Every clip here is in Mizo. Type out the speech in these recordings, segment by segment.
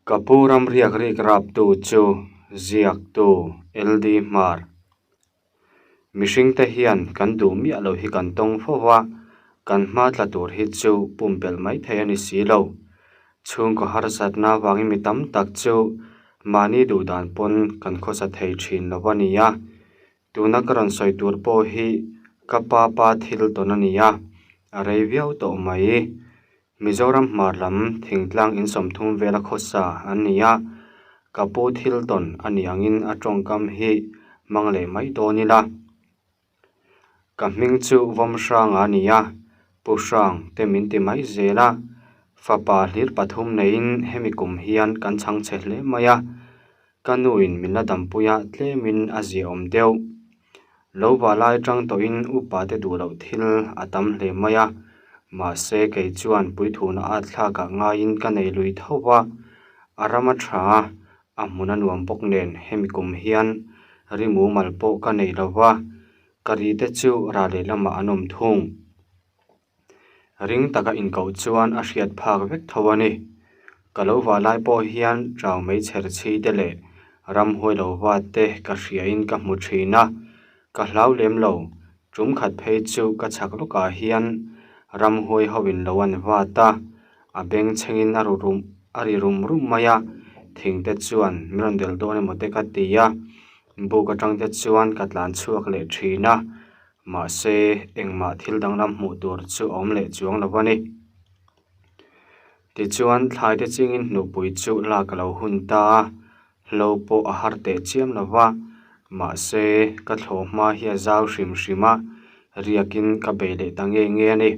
Ka pu ram riak rik raptu chu ziaktu LD Hmar. Mihringte hian kan duh miah loh hi kan tawng fo va, kan hma tla tur hi chu pumpelh mai thei a ni si lo. Chhungkaw harsatna avangin mi tam tak chu mahni duh dan pawn kan khawsa thei thin lo a ni a. Tuna ka rawn sawi tur pawh hi ka pa pa thil tawn a ni a, a rei viau tawh mai. Mizoram hmar lam thingtlang in 30 vela khawsa an ni a, ka pu thil tawn a nih angin a tawngkam hi hmang leh mai dawn ila. Ka hming chu Vawmhranga a ni a, Pu Hrang te min ti mai zel a, fapa hlir pathum neiin hemi kum hian kan chhang chhe hle mai a, Ka nuin min la dampui a, tlemin a ziaawm deuh. Lo vah lai atang tawhin upa te duh loh thil a tam hle mai a, mahse kei chuan puithuna a thlakah ngaiin ka nei lui tho va, a ram a tha a, a hmun a nuam bawk nen hemi kum hian ri mumal pawh ka nei lo va, ka ri te chu rah lehlamah an awm thung. Ring taka inkoh chuan a hriat phak vek tho a ni. Ka lo vah lai pawh hian chau mai chher chhi te leh ramhuai lo va te ka hriain ka hmu thin a, ka hlau lem lo. Tum khat phei chu ka chhak lawkah hian ramhuai ho in lo an vat a, a beng chhengin a ru rum a ri rum rum mai a, thing te chuan min rawn del dawn emaw te ka ti a, buk atang te chuan ka tlan chhuak leh thin a. Mahse, engmah thil danglam hmuh tur chu a awm leh chuang lo a ni. Tichuan, thlaite chingin hnupui chu lak a lo hun ta a, hlo pawh a har teh chiam lo va. Mahse, ka thlawh hma hi a zau hrim hrim a, riakin ka bei leh ta nge nge a ni.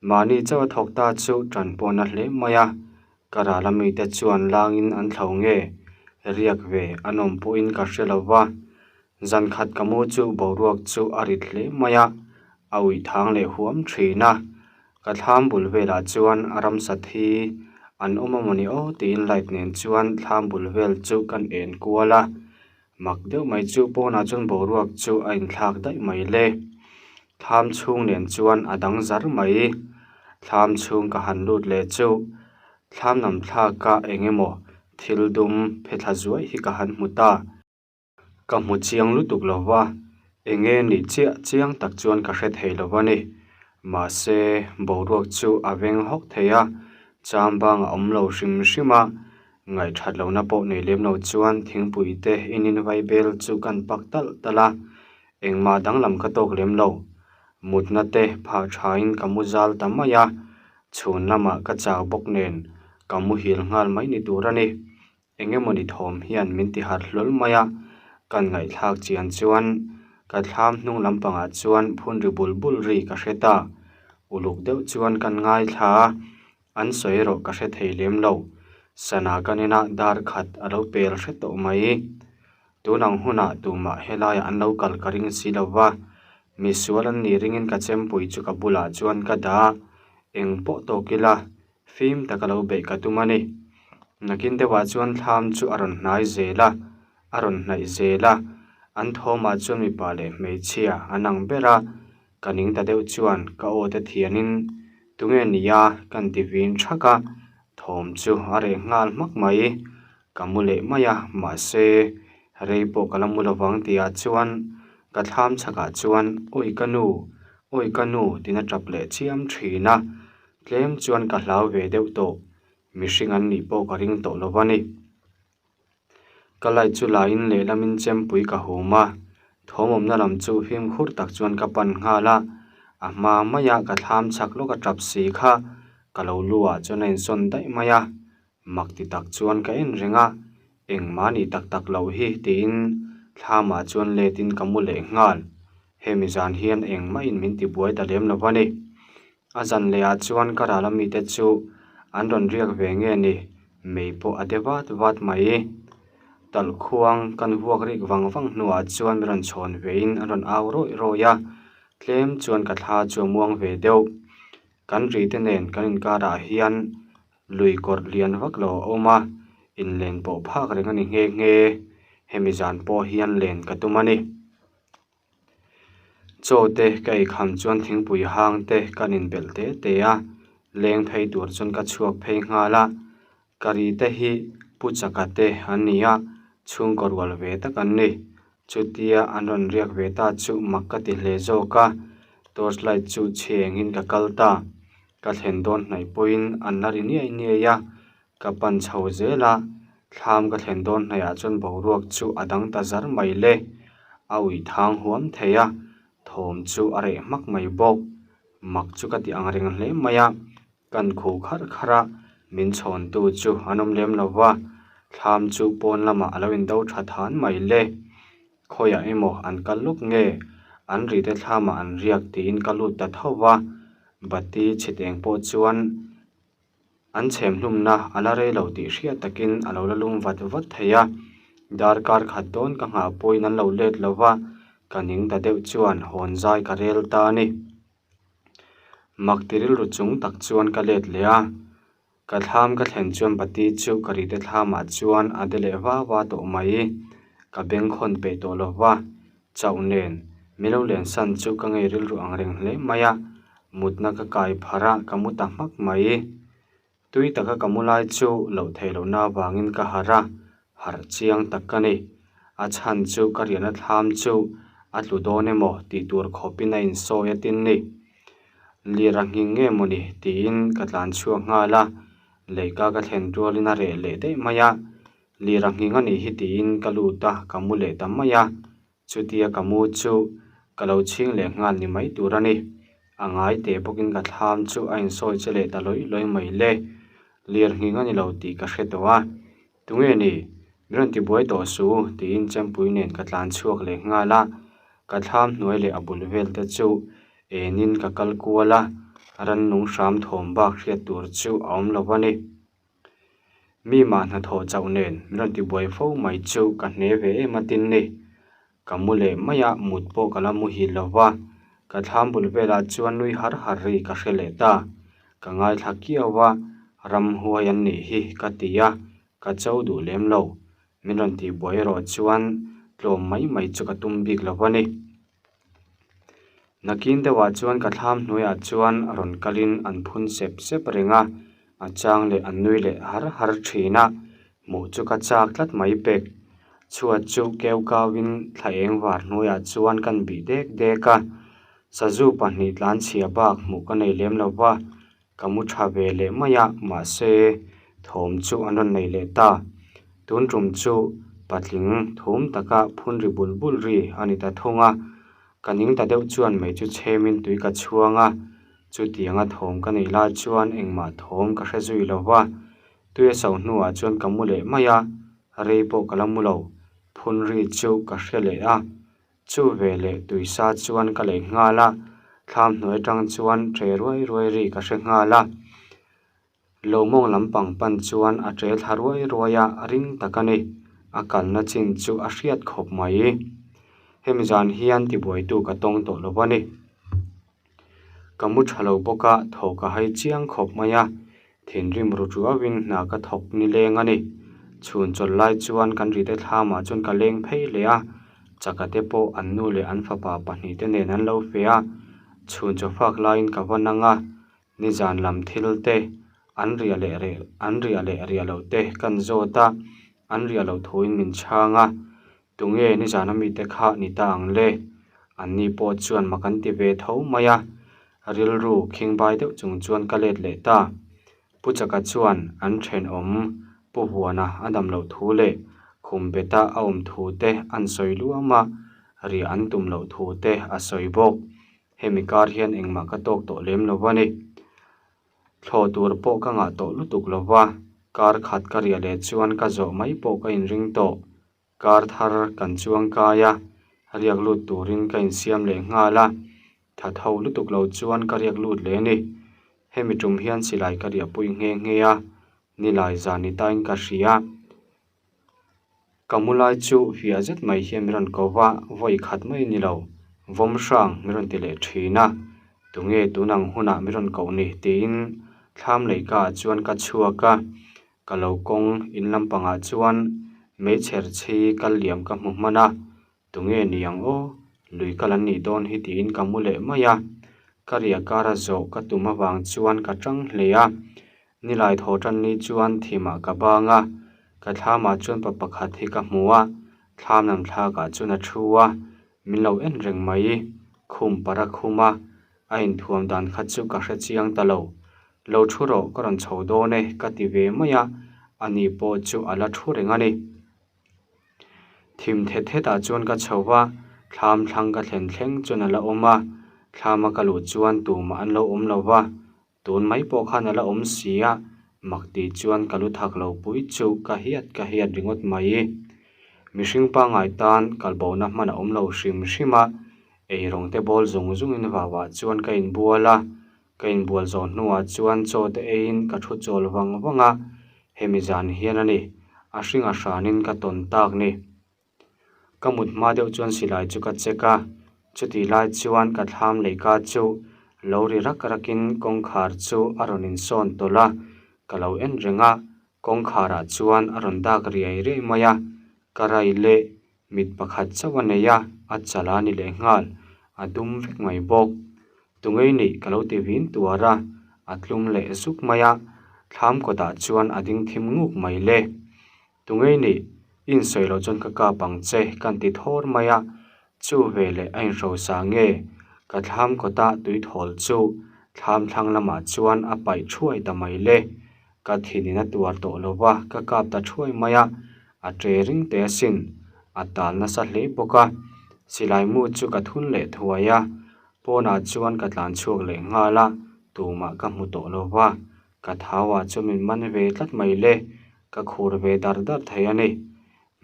Mahni chauh a thawk ta chu ṭan pawh na hle mai a, ka ral a mite chuan langin an thlo nge, riak ve an awm pawhin ka hre lo va. Zan khat ka mu chu boruak chu a rit hle mai a, a uih thang leh huam thin a. Ka thlam bul velah chuan a ramsa thi an awm a mawni aw tiin light nen chuan thlam bul vel chu kan en kual a. Mak deuh mai chu pawnah chuan boruak chu a inthlak daih mai le. Thlam chhung nen chuan a dang zar mai. Thlam chhung ka han lut leh chu thlam lam thlaka eng emaw thil dum phe thla zuai hi ka han hmu ta. Ka hmu chiang lutuk lo va, eng nge nih chiah chiang tak chuan ka hre thei lo va ni. Mahse, boruak chu a veng hawk thei a, cham bang a awm lo hrim hrim a, ngaihthat lohna pawh nei lem lo chuan thingpui te inin vai bel chu kan pak talh talh a, engmah danglam ka tawk lem lo. Mutna te phah thain ka mu zal ta mai a, chhun lamah ka chau bawk nen ka muhil nghal mai ni tur a ni. Eng emawni thawm hian min ti harh hlawl mai a, kan ngaihthlak chian chuan ka thlam hnung lampangah chuan phun ri bul bul ri ka hre ta. Uluk deuh chuan kan ngaithla a, an sawi erawh ka hre thei lem lo. Sana kan ena dar khat a lo pel hre tawh mai. Tun ang hunah tumah helaiah an lo kal ka ring si lo va, misual an nih ringin ka chempui chu ka bulah chuan ka dah a, eng pawh tawk ila Fim taka lo beih ka tum a ni. Nakin deuhah chuan thlam chu a rawn hnai zel a, a rawn hnaih zel a. An thawmah chuan mipa leh hmeichhia an ang ber a, ka ning ta deuh chuan ka aw te thianin tunge nia kan ti vin thak a, thawm chu a reh nghal hmak mai. Ka mu leh mai a, mahse rei pawh ka la mu lovang tihah chuan ka thlam chhakah chuan awi ka nu, awi ka nu tiin a tap leh chiam thin a. Tlem chuan ka hlau ve deuh tawh, mihring an nih pawh ka ring tawh lo a ni. Ka light chu lain lehlamin chempui ka hum a, thawmawmna lam chu fimkhur tak chuan ka pan nghal a, a hma maia ka thlam chhak lawk a tap si kha ka lo lu ah chuan a insawn daih mai a, mak ti tak chuan ka en reng a, engmah nih tak tak loh hi tiin thlamah chuan letin ka mu leh nghal, hemi zan hian engmahin min tibuai ta lem lo a ni. A zan leh ah chuan ka ral a mite chu an rawn riak ve nge ni, mei pawh a de vat vat mai. Talhkhuang kan vuak rik vang vang hnuah chuan min rawn chhawn vein an rawn au rawih rawih a, tlem chuan ka thla chu a muang ve deuh. Kan ri te nen kan inkarah hian lui kawrh lian vak lo a awm a, inlen pawh phak reng a ni nghe nghe. Hemi zan pawh hian len ka tum a ni. Chaw te ka ei kham chuan thingpui hang te kan inbelh te te a, leng phei tur chuan ka chhuak phei nghal a. Ka ri te hi Pu Chaka te an ni a, chhungkaw rual ve tak an ni. Chutia an rawn riak ve ta chu mak ka ti hle zawk a, torch light chu chhengin ka kal ta. Ka thlen dawn hnaih pawhin an la ri niai niai a, ka pan chho zel a, thlam ka thlen dawn hnaihah chuan boruak chu a dang ta zar mai le. A uih thang huam thei a, thawm chu a reh hmak mai bawk. Mak chu ka ti ang reng hle mai a, Kan khuh kharh kharh a, min chhawntu chu an awm lem lo va, thlam chu pawn lamah a lo indo tha than mai le. Khawiah emaw an kal lawk nge, an rite thlamah an riak tiin ka lut ta tho va, bati chhit eng pawh chuan an chhem hlumna a la rei lo tih hriat takin a lo la lum vat vat thei a. Darkar khat dawn ka nghah pawhin an lo let lo va, ka ning ta deuh chuan hawn zai ka rel ta a ni. Mak ti rilru chung tak chuan ka let leh a, ka thlam ka thlen chuan bati chu ka rite thlamah chuan a de leh va va tawh mai. Ka beng khawn peih tawh lo va, chauh nen min lo len san chu ka ngei rilru ang reng hle mai a, mutna ka kai pharh a, ka mu ta hmak mai. Tui taka ka mu lai chu loh theih lohna avangin ka harh a, harh chiang tak ka ni. A chhan chu ka riahna thlam chu a tlu dawn emaw tih tur khawpin a insawi a tin ni. Lir a nghing nge mawni tiin ka tlan chhuak nghal a, leika ka thlen tualin a reh leh daih mai a. Lir a nghing a nih hi tiin ka lut a, ka mu leh ta mai a. Chutia ka mu chu ka lo chhing leh nghal ni mai tur a ni. A ngai teh bawkin ka thlam chu a insawi che leh ta lawih lawih mai le. Lir nghing a ni lo tih ka hre tawh a. Tunge ni? Min rawn tibuai tawh su tiin Chempui nen ka tlan chhuak leh nghal a. Ka thlam hnuai leh a bul vel te chu enin ka kal kual a, rannung hram thawm bak hriat tur chu a awm lo a ni. Mi mah hnathawh chauh nen min rawn tibuai fo mai chu ka hne ve em a tin ni. Ka mu leh mai a, mut pawh ka la muhil lo va, ka thlam bul velah chuan nui har har ri ka hre leh ta. Ka ngaithla kiau a, ramhuai an nih hi ka ti a, ka cho duh lem lo. Min rawn tihbuai erawh chuan tlawm mai mai chu ka tum bik lo a ni. Nakin deuhah chuan ka thlam hnuaiah chuan rawn kalin an phun sep sep reng a, a chang leh an nui leh har har thin a, hmuh chu ka chak tlat mai pek. Chhuat chu keu kauin thla eng var hnuaiah chuan kan bih dek dek a, sazu pahnih tlanchhia bak hmuh ka nei lem lo va, Ka mu tha ve leh mai a, mahse thawm chu an rawn nei leh ta. Tun tum chu patling thum taka phun ri bul bul ri a ni ta thung a. Ka ning ta deuh chuan mei chu chhemin tui ka chhuang a, chutianga thawm ka neih lai chuan engmah thawm ka hre zui lo va. Tui a so hnuah chuan ka mu leh mai a, rei pawh ka la mu lo. Phun ri chu ka hre leh a, Chu ve leh tuisa chuan ka lei nghal a, thlam hnuai atang chuan tre ruai ruai ri ka hre nghal a. Lo mawng lampang pan chuan a tre thla ruai ruai a, ring tak a ni. A kalna chin chu a hriat khawp mai. Hemi zan hian tibuaitu ka tawng tawh lo a ni. Ka mu tha lo bawk a, thaw ka hai chiang khawp mai a, thinrim ru tuauin hna ka thawk ni leng a ni. Chhun chawlh lai chuan kan rite thlamah chuan ka leng phei leh a, chaka te pawh an nu leh an fapa pahnihte nen an lo fe a, chhun chaw fak laiin ka va nang a, nizan lam thil te an riah leh reh an riah leh riah loh te kan zawt a, an riah loh thuin min chhang a, Tunge nizana mite kha ni ta ang le? Anni pawh chuan mak an ti ve tho mai a, rilru khingbai deuh chung chuan ka let leh ta. Pu Chaka chuan an thenawm Pu Huana a dam loh thu leh khum beta a awm thu te an sawi luam a, riah an tum loh thu te a sawi bawk. Hemi kar hian engmah ka tawk tawh lem lo a ni. Thlawh tur pawh ka ngah tawh lutuk lo va, kar khat ka riah leh chuan ka zawh mai pawh ka inring tawh. Kar thar kan chuang kai a, riak lut turin ka insiam leh nghal a, tha tho lutuk lo chuan ka riak lut leh a ni. Hemi tum hian silai ka riahpui nghe nghe a, nilai zan ni tain ka hria. Ka mu lai chu fiah zet mai hian min rawn ko va, vawi khat mai ni lo, vawm hrang min rawn ti leh thin a, tunge tun ang hunah min rawn koh ni tiin thlam leihkaah chuan ka chhuak a, ka lo kawng in lampangah chuan meichher chhi kal liam ka hmu hman a, tunge ni ang aw, lui kal an nih dawn hi tiin ka mu leh mai a, ka riah kara zawh ka tum avang chuan ka tang hle a. Nilai thaw tan ni chuan thimah ka bang a, ka thlamah chuan pa pakhat hi ka hmu a, thlam lam thlakah chuan a thu a, min lo en reng mai. Khum par a khum a, a inthuam dan kha chu ka hre chiang ta lo. Lo thu rawh ka rawn chho dawn e ka ti ve mai a, ani pawh chu a la thu reng a ni. Thim thet thetah chuan ka chho va, thlam thlang ka thlen thleng chuan a la awm a, thlama ka luh chuan tumah an lo awm lo va, tun mai pawh khan a la awm si a, mak tih chuan ka lu thak lo pui chu ka hiat ka hiat ringawt mai. Mihring pangngai tan kalbohna hman a awm lo hrim hrim a, eirawng te bawl zung zungin vauah chuan ka inbual a, Ka inbual zawh hnuah chuan chaw te eiin ka thu chawl vang vang a, hemi zan hian a ni, a hring a hranin ka tawn tak ni. Ka mut hma deuh chuan silai chu ka check a, chutih lai chuan ka thlam leika chu lo ri rak rakin kawngkhar chu a rawn insawn tawlh a, ka lo en reng a, kawngkharah chuan a rawn dak riai riai mai a, ka rai leh Mit pakhat chauh a nei a, a chal a ni lehnghal, a dum vek mai bawk. Tungei nih ka lo ti vin tuar a, a tlum leh zuk mai a, thlam kawtah chuan a ding thim nguk mai le. Tungei nih, i insawi loh chuan ka kap ang che kan ti thawr mai a, chu veleh a inhrosa nge? Ka thlam kawta tui thawl chu thlam thlang lamah chuan a paih thuai ta mai le. Ka thinin a tuar tawh lo va, ka kap ta thuai mai a, a ṭe ring teh asin, a tal nasa hle bawk a. Silai mu chu ka thun leh thuai a, pawnah chuan ka tlan chhuak leh nghal a, tumah ka hmu tawh lo va, ka thauah chu min man ve tlat mai le, ka khur ve dar dar thei a ni.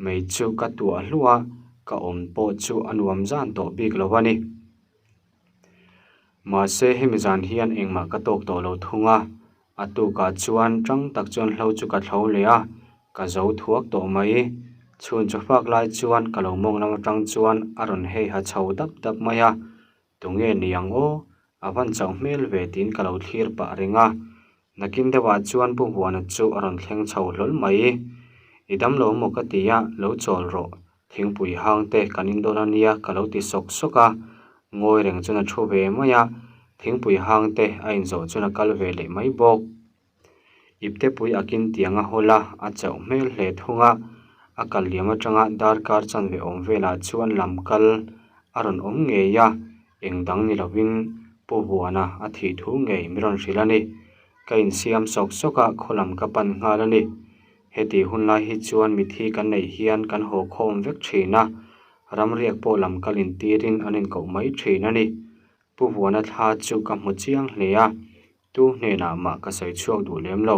Mei chu ka tuah hluah a, ka awm pawh chu a nuam zan tawh bik lo a ni. Mahse hemi zan hian engmah ka tawk tawh lo thung a, A tukah chuan tang tak chuan hlo chu ka thlo leh a, ka zo thuak tawh mai. Chhun chaw fak lai chuan ka lo mawng lam atang chuan a rawn hei ha chho dap dap mai a, tunge ni ang aw, a van chauh hmel ve tiin ka lo thlir pah reng a. Nakin deuhah chuan Pu Vuana chu a rawn thleng chho hlawl mai. I dam lo maw ka ti a, lo chawl rawh, Thingpui hang te kan in dawn a nia ka lo ti sawk sawk a, ngawi reng chuan a thu ve mai a, thingpui hang te a inzawh chuan a kal ve leh mai bawk. Iptepui a kin tiang a hawl a, a chauh hmel hle thung a, a kal liam atanga darkar chanve awm velah chuan lam kal a rawn awm ngei a, eng dang ni lovin Pu Vuana a thih thu ngei min rawn hrilh a ni. Ka insiam sawk sawk a, khawlam ka pan nghal a ni. Heti hun lai hi chuan mithi kan neih hian kan haw khawm vek thin a, ramriak pawh lam kal intirin an inkoh mai thin a ni. Pu Vuana thla chu ka hmu chiang hle a, tu hnenah mah ka sawi chhuak duh lem lo.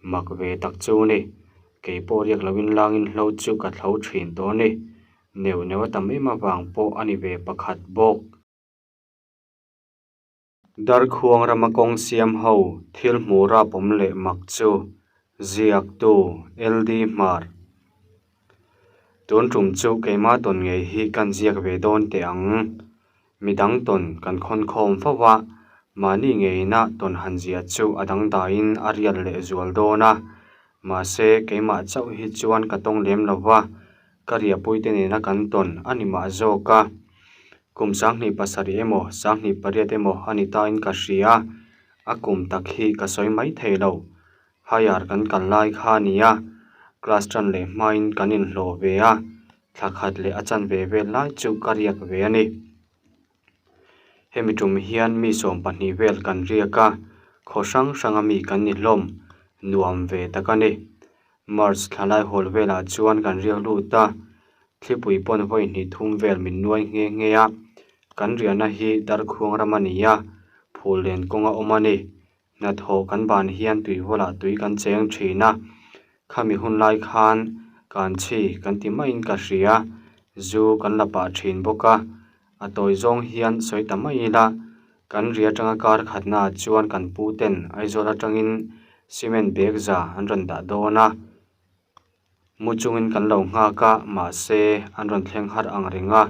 Mak ve tak chu ni. Kei pawh riak loin langin hlo chu ka thlo thin tawh a ni. Neuh neuh a tam em avang pawh a ni ve pakhat bawk. Darkhuang rama kawng siam ho thil hmuh rap awm leh mak chu ziaktu LD Hmar. Tun tum chu keimah tawn ngei hi kan ziak ve dawn teh ang. Midang tawn kan khawn khawm fo va, mahni ngeina tawn han ziah chu a dangdaiin a riat leh zual dawn a. Mahse keimah chauh hi chuan ka tawng lem lo va, ka riahpuite nena kan tawn a ni mah zawk a. Kum 27 emaw 28 emaw a ni tain ka hria, a kum tak hi ka sawi mai thei lo. Higher kan kal lai kha a ni a, class tan leh hmain kan inhlawh ve a, thla khat leh a chanve vel lai chu ka riak ve a ni. Hemi tum hian mi 20 vel kan riak a, khaw hrang hranga mi kan ni hlawm, nuam ve tak a ni. March thla lai hawl velah chuan kan riak lut a, thlipui pawn vawi hnih thum vel min nuai nghe nghe a, kan riahna hi Darkhuang ram a ni a, phul len kawng a awm a ni. Hnathawh kan ban hian tuihawlah tui kan cheng thin a, khami hun lai khan kanchhi kan ti maiin ka hria, zu kan la pah thin bawk a, a tawi zawng hian sawi ta mai ila, kan ri atanga kar khatnaah chuan kan pu ten Aizawl atangin cement bag za an rawn dah dawn a, Mu chungin kan lo nghak a, mahse an rawn thleng har ang reng a,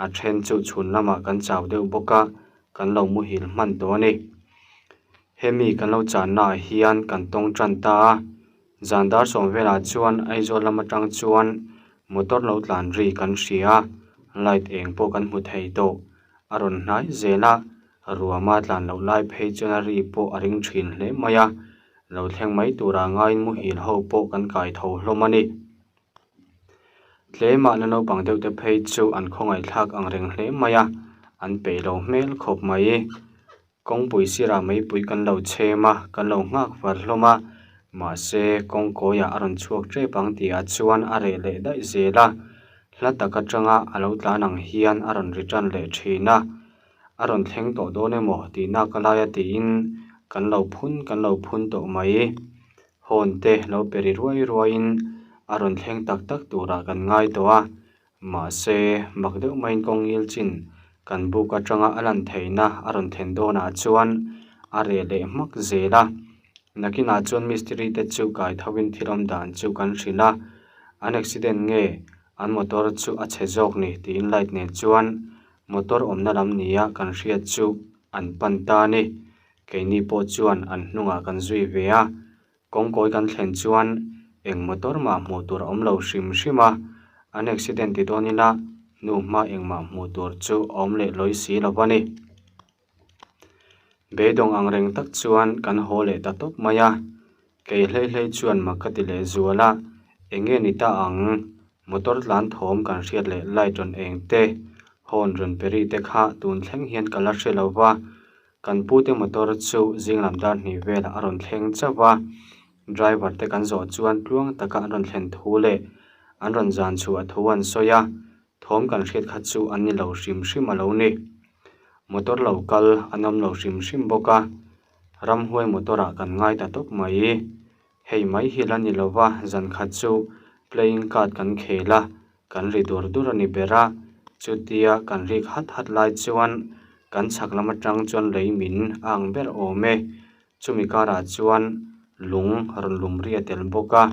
a then chu chhun lamah kan chau deuh bawk a, kan lo muhil hman tawh a ni. Hemi kan lo channaah hian kan tawng tan ta a, zan dar sawm velah chuan Aizawl lam atang chuan motor lo tlan ri kan hria a, light eng pawh kan hmu thei tawh. A rawn hnai zel a, ruama tlan loh lai phei chuan a ri pawh a ring thin hle mai a. Lo thleng mai turah ngaiin muhil ho pawh kan kai tho hlawm a ni. Tlemah la naupang deuh te phei chu an khawngaihthlak ang reng hle mai a, an peih lo hmel khawp mai. Kawngpui sirah meipui kan lo chhem a, kan lo nghak far hlawm a, mahse kawngkawiah a rawn chhuak tep ang tihah chuan a reh leh daih zel a, hla tak atanga a lo tlan ang hian a rawn ri tan leh thin a, a rawn thleng tawh dawn emaw tih nak a laia tiin kan lo phun kan lo phun tawh mai. Hawn te lo pe ri ruai ruaiin a rawn thleng tak tak turah kan ngai tawh a, Mahse, mak deuh maiin kawng ngil chin kan buk atanga a lan theihna a rawn thlen dawnah chuan a reh leh hmak zel a. Nakinah chuan mistiri te chu kai thovin thil awm dan chu kan hrilh a, an accident nge an motor chu a chhe zawk ni tiin light nen chuan motor awmna lam nia kan hriat chu an pan ta a ni. Keini pawh chuan an hnungah kan zui ve a. Kawngkawi kan thlen chuan eng motor mah hmuh tur a awm lo hrim hrim a, an accident ti dawn ila hnu hma engmah hmuh tur chu a awm leh lawi si lo a ni. Beidawng ang reng tak chuan kan haw leh ta tawp mai a, kei hlei hlei chuan mak ka ti leh zual a, eng nge ni ta ang motor tlan thawm kan hriat leh light rawn eng te, horn rawn pe ri te kha tun thleng hian ka la hre lo va. Kan pute motor chu zing lam dar hnih velah a rawn thleng chauh a, driver te kan zawh chuan tluang taka an rawn thlen thu leh an rawn zan chhuah thu an sawi a, thawm kan hriat kha chu an ni lo hrim hrim a lo ni. Motor lo kal an awm lo hrim hrim bawk a, ramhuai motor ah kan ngai ta tawp mai. Hei mai hi la ni lova zan khat chu playing card kan khel a, kan ri dur dur a ni ber a, chutia kan rik hat hat lai chuan kan chhak lam atang chuan lei min a ang ber awm e, chumi karah chuan lung rawn lum ri a tel bawk a,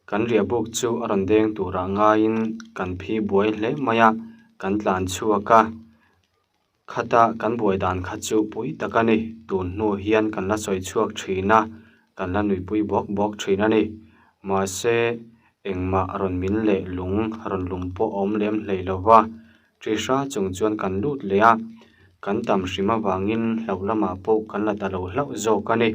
kan riah buk chu a rawn deng turah ngaiin kan phi buai hle mai a, kan tlan chhuak a. Khata kan buai dan kha chu pui tak a ni. Tun hnu hian kan la sawi chhuak thin a, kan la nuipui bawk bawk thin a ni. Mahse, engmah rawn min leh lung rawn lum pawh a awm lem hlei lo va, Trisha chung chuan kan lut leh a, kan tam hrim avangin hlauh lamah pawh kan la ta lo hlauh zawk a ni.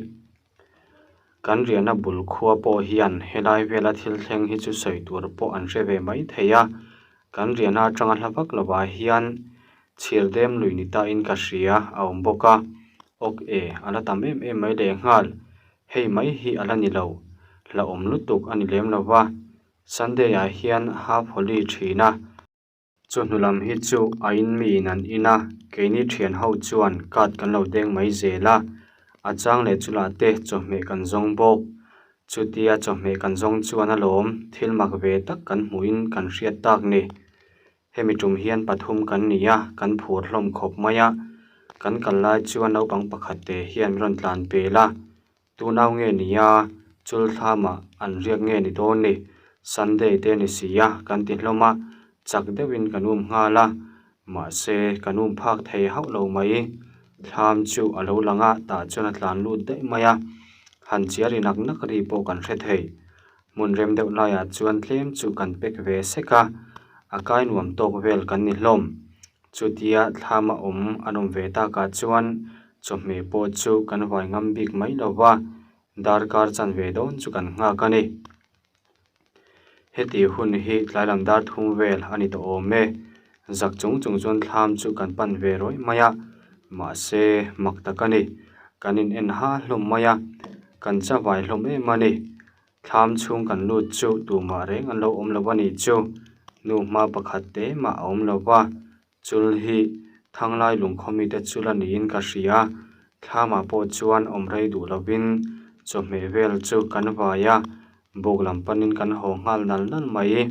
Kan riahna bul khua pawh hian helai vela thil thleng hi chu sawi tur pawh an hre ve mai thei a, kan riahna atanga hla vak lovah hian chhir dem lui ni tain ka hria a awm bawk a, ok e a la tam em em mai lehnghal, hei mai hi a la ni lo, hlauhawm lutuk a ni lem lova, Sunday ah hian half holy thin a. Chawhnu lam hi chu a in miin an in a, keini thian ho chuan card kan lo deng mai zel a, a chang leh chulah te chawhmeh kan zawng bawk. Chutia chawhmeh kan zawng chuan alawm thil mak ve tak kan hmuhin kan hriat tak ni. Hemi tum hian pathum kan ni a, kan phur hlawm khawp mai a, kan kal lai chuan naupang pakhat te hian min rawn tlan pel a, Tunau nge ni a, chul thlamah an riak nge ni dawn ni, Sunday te ni si a kan ti hlawm a, chak deuhin kan um nghal a, mahse kan um phak thei hauh lo mai. Thlam chu a lo lang a, tah chuan a tlan lut daih mai a, han chiar i nak nak ri pawh kan hre thei. Hmun rem deuh laiah chuan tlem chu kan pack ve sek a, a kai nuam tawk vel kan ni hlawm. Chutia thlama awm an awm ve takah chuan chawhmeh pawh chu kan vai ngam bik mai lo va, darkar chanve dawn chu kan nghak a ni. Heti hun hi tlai lam dar thum vel a ni tawh awm e. Zak chung chung chuan thlam chu kan pan ve rawih mai a, mahse mak tak a ni. Kan in en ha hlawm mai a, kan chavai hlawm em a ni. Thlam chhung kan lut chu tumah reng an lo awm lo a nih chu. Nu hma pakhat te mah a awm lo va, chul hi Thanglai lungkhaw mite chul a niin ka hria. Thlamah pawh chuan awm rei duh lovin chawhmeh vel chu kan vai a, buk lam panin kan haw nghal nal nal mai.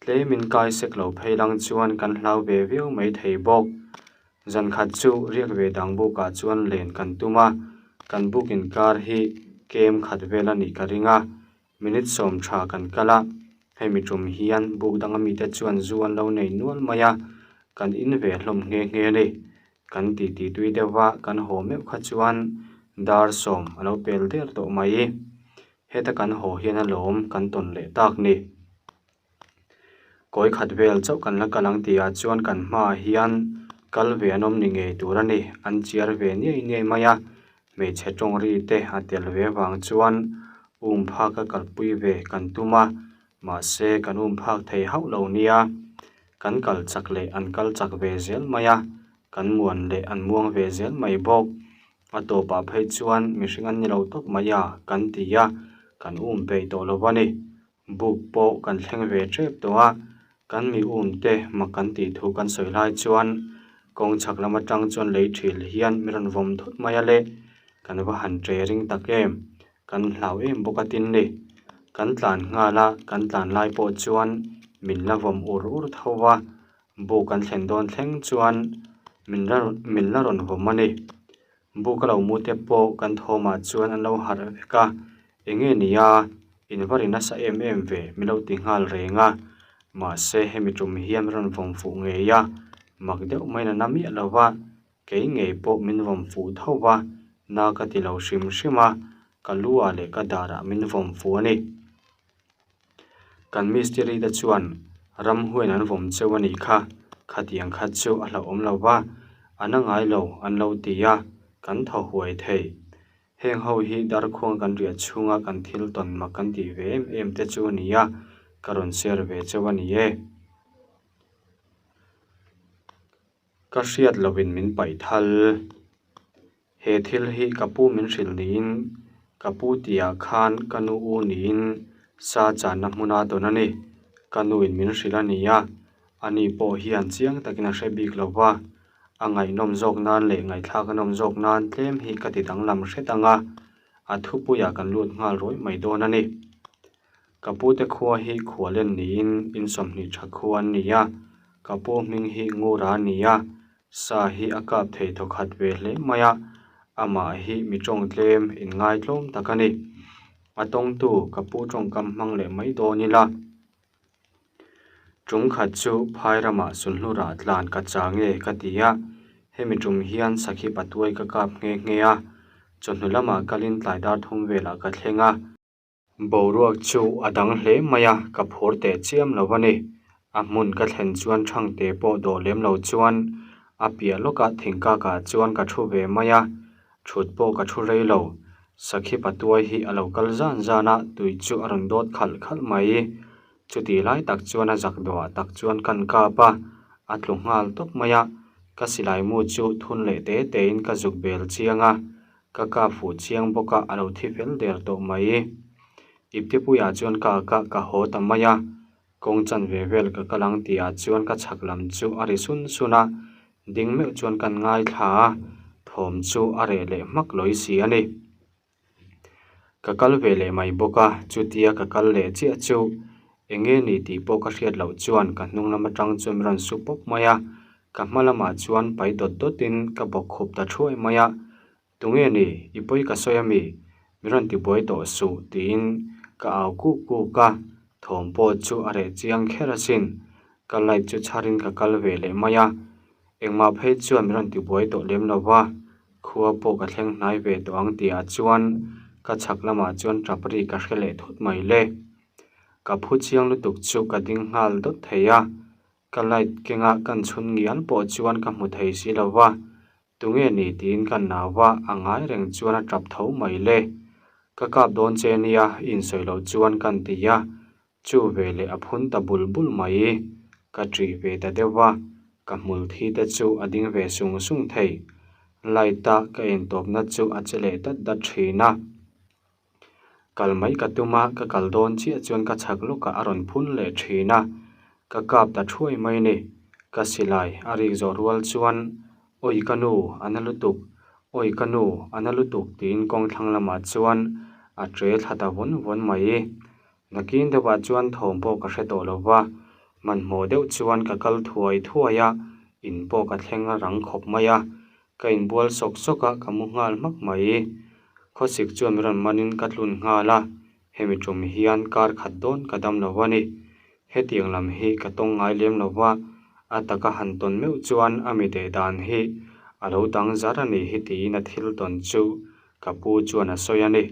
Tlemin kai sek lo phei lang chuan kan hlau ve viau mai thei bawk. Zan khat chu riak ve dang bukah chuan len kan tum a, kan buk inkar hi kem khat vel a nih ka ring a, minute sawm tha kan kal a, hemi tum hian buk danga mite chuan zu an lo nei nual mai a, kan in ve hlawm nghe nghe a ni. Kan titi tui deuh va kan haw meuh kha chuan dar sawm a lo pel der tawh mai. Heta kan haw hian alawm kan tawn leh tak ni. Kawi khat vel chauh kan la kal ang tihah chuan kan hmaah hian kal ve an awm ni ngei tur a ni, an chiar ve niai niai mai a. Hmeichhe tawng ri te a tel ve vang chuan um phak a kalpui ve kan tum a, mahse kan um phak thei hauh lo nia. Kan kal chak leh an kal chak ve zel mai a, kan muan leh an muang ve zel mai bawk. A tawpah phei chuan mihring an ni lo tawp mai a kan ti a, kan um peih tawh lo a ni. Buk pawh kan thleng ve tep tawh a, kan mi um te mak kan tih thu kan sawi lai chuan kawng chhak lam atang chuan lei thil hian mi rawn vawm thut mai a le, kan va han tre ring tak em, kan hlau em bawk a tin ni. Kan tlan nghal a, kan tlan lai pawh chuan min la vawm ur ur tho va, buk kan thlen dawn thleng chuan min la min la rawn vawm a ni. Buk a lo mu te pawh kan thawmah chuan an lo harh vek a, eng nge ni a, in va ri nasa em em ve min lo ti nghal reng a, mahse hemi tum hian rawn vawm fuh ngei a, mak deuh maiin a na miah lo va, kei ngei pawh min vawm fuh tho va, na ka ti lo hrim hrim a, ka lu ah leh ka darah min vawm fuh a ni. Kan mistiri te chuan ramhuain an vawm cheu a nih kha, khatiang kha chu a hlauhawm lo va, a na ngai lo an lo ti a, kan thaw huai thei. Heng ho hi darkhuang kan riah chhunga kan thil tawn mak kan tih ve em em te chu a ni a, ka rawn share ve cheu a ni e. Ka hriat lovin min paih thal. He thil hi ka pu min hrilh niin ka pu tihah khan ka nu u niin sa channa hmuna tawn a ni. Ka nuin min hrilh a ni a, ani pawh hian chiang takin a hre bik lo va, a ngaihnawm zawk nan leh ngaihthlak a nawm zawk nan tlem hi ka ti danglam hret ang a, a thupuiah kan lut nghal rawih mai dawn a ni. Ka pute khua hi khualen niin in 20 tha khua an ni a, ka pu hming hi Ngura a ni a, sa hi a kap thei thawkhat ve hle mai a, amah hi mi tawng tlem inngaitlawm tak a ni. A tawngtu ka pu tawngkam hmang leh mai dawn ila. Tum khat chu phai ramah sulhnurah tlan ka cha nge ka ti a, hemi tum hian sakhi patuai ka kap nghe nghe a, chawhnu lamah kalin tlai dar thum velah ka thleng a. Boruak chu a dang hle mai a, ka phur teh chiam lo a ni. A hmun ka thlen chuan Thangte pawh dawh lem lo chuan a piah lawkah thingkakah chuan ka thu ve mai a, thut pawh ka thu rei lo. Sakhi patuai hi a lo kal zan zan a, tui chu a rawn dawt khalh khalh mai. Chutih lai tak chuan a zak dawhah tak chuan kan kap a, a tlu nghal tawp mai a. Ka silai mu chu thun leh te tein ka zuk bel chiang a, Ka kap fuh chiang bawk a, a lo thi fel der tawh mai. Iptepuiah chuan ka ak a, ka haw ta mai a. Kawng chan ve vel ka kal ang tihah chuan ka chhak lam chu a ri sun sun a, ding meuh chuan kan ngaithla a, thawm chu a reh leh hmak lawi si a ni. Ka kal ve leh mai bawk a, chutia ka kal leh chiah chu eng nge ni tih pawh ka hriat loh chuan ka hnung lam atang chuan min rawn su pawp mai a, Ka hma lamah chuan pai dawt dawtin ka bawk khup ta thuai mai a, Tunge ni, i pawi ka sawi ami? Min rawn ti buai tawh suh tiin ka au kuk kuk a, thawm pawh chu a reh chiang kher asin. Ka light chu chharin ka kal ve leh mai a, engmah phei chuan min rawn ti buai tawh lem lo va, khua pawh ka thleng hnai ve tawh ang tihah chuan ka chhak lamah chuan tap ri ka hre leh thut mai le. Ka phu chiang lutuk chu ka ding nghal dawt thei a, Ka light kenga kan chhun ngial pawh chuan ka hmu thei si lo va, tunge ni tiin ka nau va, a ngai reng chuan a tap tho mai le. Ka kap dawn che nia, i insawi loh chuan kan ti a, chu ve leh a phun ta bul bul mai. Ka ṭih ve ta deuh va, ka hmul thi te chu a ding ve sung sung thei. Light a ka intawpna chu a che leh dat dat ṭhin a. Kal mai ka tum a, ka kal dawn chiah chuan ka chhak lawkah a rawn phun leh thin a, ka kap ta thuai mai ni. Ka silai a rik zawh rual chuan, Awi ka nu, a na lutuk, awi ka nu, a na lutuk tiin kawng thlang lamah chuan a tre thla ta vawn vawn mai. Nakin deuhah chuan thawm pawh ka hre tawh lo va, hmanhmawh deuh chuan ka kal thuai thuai a, in pawh ka thleng rang khawp mai a, Ka inbual sawk sawk a, ka mu nghal hmak mai. Khawsik chuan min rawn manin ka tlun nghal a, hemi tum hian kar khat dawn ka dam lo a ni. Hetiang lam hi ka tawng ngai lem lo va, a taka han tawn meuh chuan a mi deh dan hi a lo dang zar a ni hi tiin a thil tawn chu ka pu chuan a sawi a ni.